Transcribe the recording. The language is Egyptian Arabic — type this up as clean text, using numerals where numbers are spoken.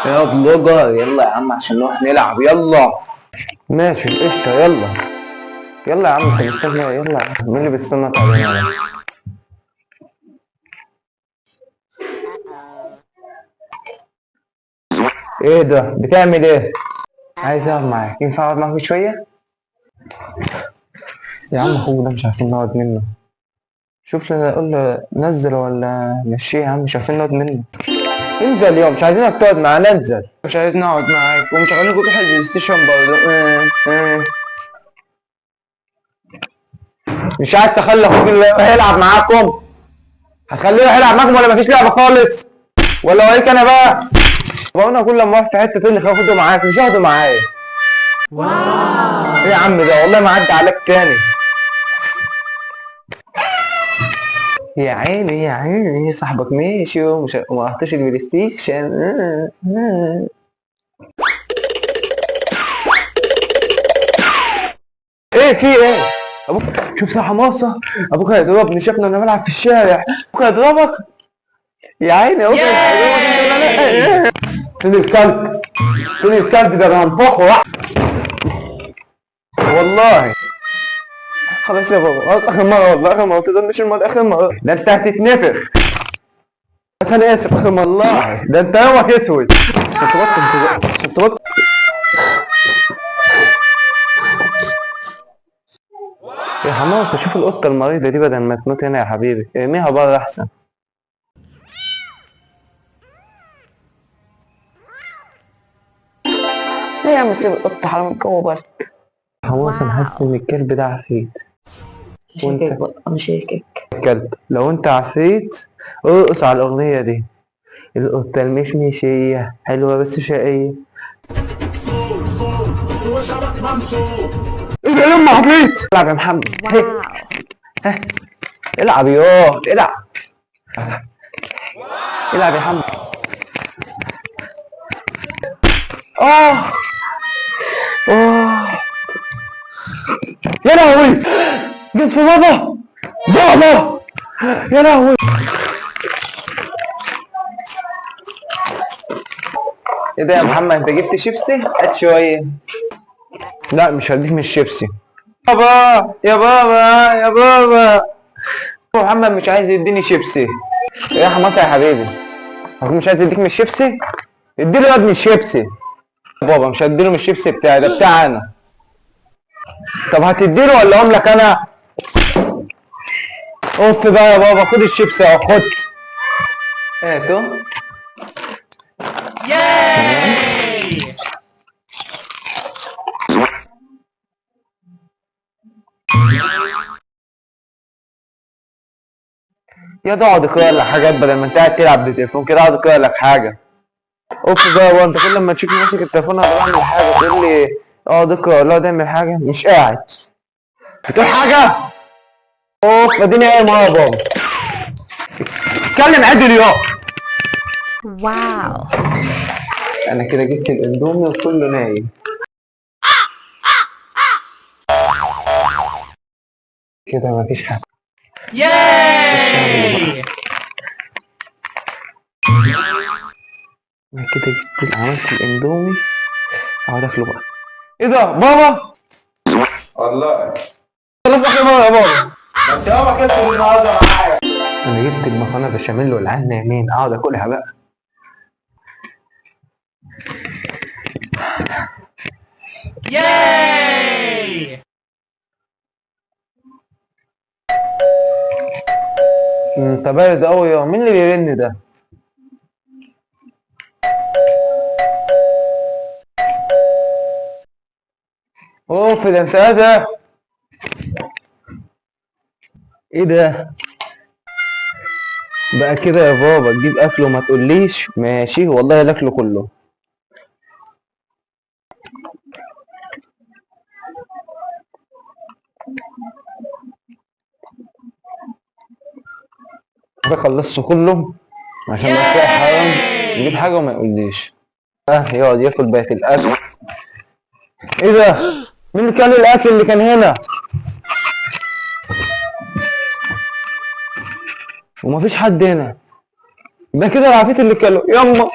يا blogger يلا يا عم عشان نروح نلعب. يلا ماشي قشطة. يلا يلا يا عم، انت مستني؟ يلا يا عم، مين اللي بيستنى علينا؟ ايه ده؟ بتعمل ايه؟ عايز اقعد معاك، ينفع اقعد معاك شوية؟ يا عم اخوك ده مش عارفين نقعد منه. شوف لنا، قول له نزل ولا مشيه يا عم، مش عارفين نقعد منه. انزل يوم، مش عايزينك تقعد معانا، انزل. مش عايز نقعد معاك ومش عايزينك تروح ال PlayStation برضه. مش عايز تخلي اخوك اللي يلعب معاكم؟ هتخليه يروح يلعب معاكم ولا مفيش لعبه خالص؟ ولا اوريك انا بقى؟ بقى كل لما اروح في حتة تقول لي خده معاك، مش هاخده معايا. wow ايه يا عم ده، والله ما عدى عليك تاني. يا عيني يا عيني، صاحبك ماشي ومش وما رحتش ال PlayStation. ايه في ايه؟ ابوك شوف يا حماصه، ابوك هيضربني، شافنا وانا بلعب في الشارع. ابوك هيضربك يا عيني، ابوك هيضربك. فين الكلب؟ فين الكلب ده؟ انا هنفخه والله. خلاص يا بابا، خلاص اخر مرة، والله اخر مرة، ما تضربنيش المرة، اخر مرة. ده انت هتتنفخ. بس انا اسف، اخر مرة والله. ده انت يومك اسود. عشان تبطل، عشان تبطل. يا حماصه شوف القطة المريضة دي، بدل ما تموت هنا يا حبيبي ارميها بره احسن. ليه يا عم سيب القطة، حرام الجو برد. حماصه انا حاسس ان الكلب ده عفريت. شاكك بقى، انا شاكك. كلب لو انت عفريت ارقص على الاغنية دي. القطة المشمشيه حلوة بس شقيه. ايه ده يما عفريت؟ العب يا محمد. wow العب ياه، العب العب يا محمد. اه اه يا لهوي، جت في بابا، بابا يا لهوي. ايه ده يا محمد، انت جبت شيبسي؟ هات شوية. لا مش هديك من الشيبسي. بابا يا بابا يا بابا، محمد مش عايز يديني شيبسي. يا حماسه يا حبيبي، هو مش عايز يديك من الشيبسي؟ اديله يا ابني الشيبسي. بابا مش هديله من الشيبسي بتاعي ده، بتاعي انا. طب هتديله ولا اقوم لك انا؟ اوف بقى يا بابا، خد الشيبسي اهو، خد. هاتو. yay! يا ده اقعد اقرا لك حاجات بدل ما انت قاعد تلعب بالتليفون كده، اقعد اقرا لك حاجة. اوف بقى يا بابا، انت كل لما تشوفني ماسك التليفون ولا بعمل حاجة تقول لي اقعد اقرا ولا اقعد اعمل حاجة. مش قاعد. بتقول حاجة؟ اوف اديني قايم اهو يا بابا. اتكلم عدل يا. wow انا كده جبت الاندومي وكله نايم. كده مفيش حاجة. yay! انا كده جبت، عملت الاندومي، اقعد اكله بقى. ايه ده بابا؟ والله خلاص اخر مرة يا بابا. ده انت يومك اسود النهارده معايا. انا جبت المكرونه بشاميل والعيال نايمين، اقعد اكلها بقى. yay! انت بارد قوي يا، مين اللي بيرن ده؟ اوف ده انت ايه ده؟ ايه ده؟ بقى كده يا بابا تجيب اكل وما تقوليش؟ ماشي والله الاكل كله. ده خلصته كله عشان بس حرام يجيب حاجة وما يقوليش. يقعد ياكل بقية الاكل. ايه ده؟ مين اللي كان الاكل اللي كان هنا؟ ومفيش حد هنا. يبقى كده العفريت اللي كله. يما